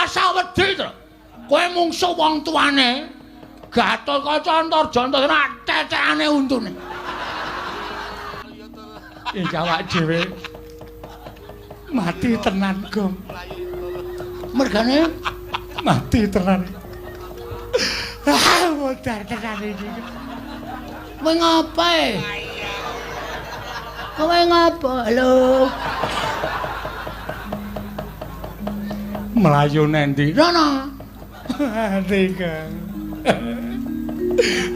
Ora usah wedi to. Kowe mungsuh wong tuane. Gatotkaca Antarja ora tetekane untune. Iki awak dhewe mati tenan, Gong. Mergane mati tenan. Ah, modar tenan iki. Kowe ngapa? Kowe ngapa? Halo. Mlayu nendi? Rono. Ati, Kang.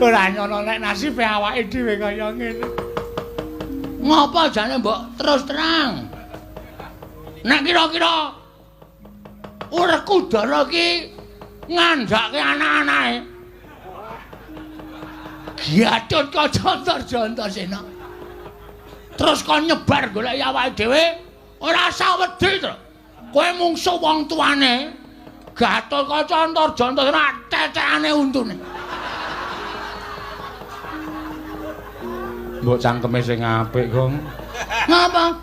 Ora nyono nek nasibe awake dhewe kaya ngene. Ngapa jane mbok terus terang? Nek kira-kira Werkudara iki ngandhake anak-anake. Gatotkaca Antarja Antasena. Terus kon nyebar goleki awake dhewe, ora usah wedi to. Kowe mungsuh wong tuane. Gatotkaca Antarja Antasena tetekane untune. Mbok cangkeme sing apik, Gong. Ngapa?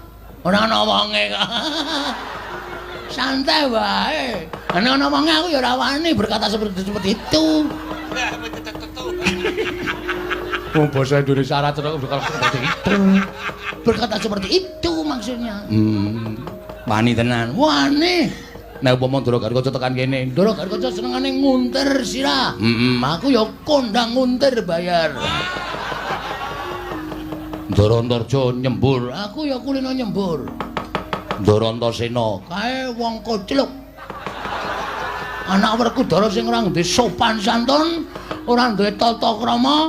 Ora ana wonge kok. Santai wae. Nek ana wonge aku ya ora wani berkata seperti itu. Wong basa Indonesia ora cocok berkata seperti itu. Berkata seperti itu maksudnya. Wani tenan. Wani. Nek upama Ndara Gatotkaca tekan kene, Ndara Gatotkaca senengane nguntir sirah. Aku ya kondang nguntir bayar. Ndara Antarja nyembur, aku ya kulino nyembur. Ndara Antasena kae wong kocluk. Anak Werkudara sing ora duwe sopan santun, ora duwe tata krama,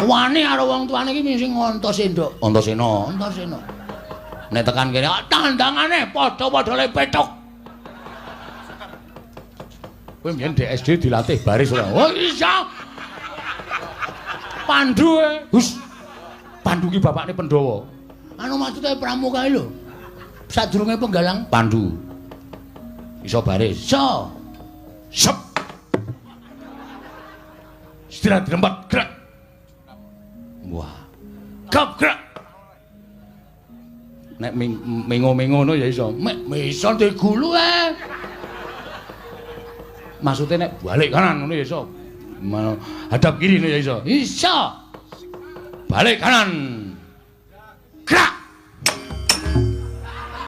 wani karo wong tuane iki sing Antasena. Antasena. Antasena. Nek tekan kene tandangane padha-padha le petuk. Kowe mbiyen di SD dilatih baris ora? Oh iya. Pandu e. Hus. Pandu ki bapakne Pandhawa. Anu maksude pramuka lho. Sadurunge penggalang Pandu. Iso baris. Iso. Sep. Istirahat dirempat gerak. Wah. Gap gerak. Nek mengo-mengo ngono ya iso. Mek iso digulu e. Maksudnya nek balik kanan ngono ya iso. Hadap kiri ngono ya iso. Iso. Balik kanan.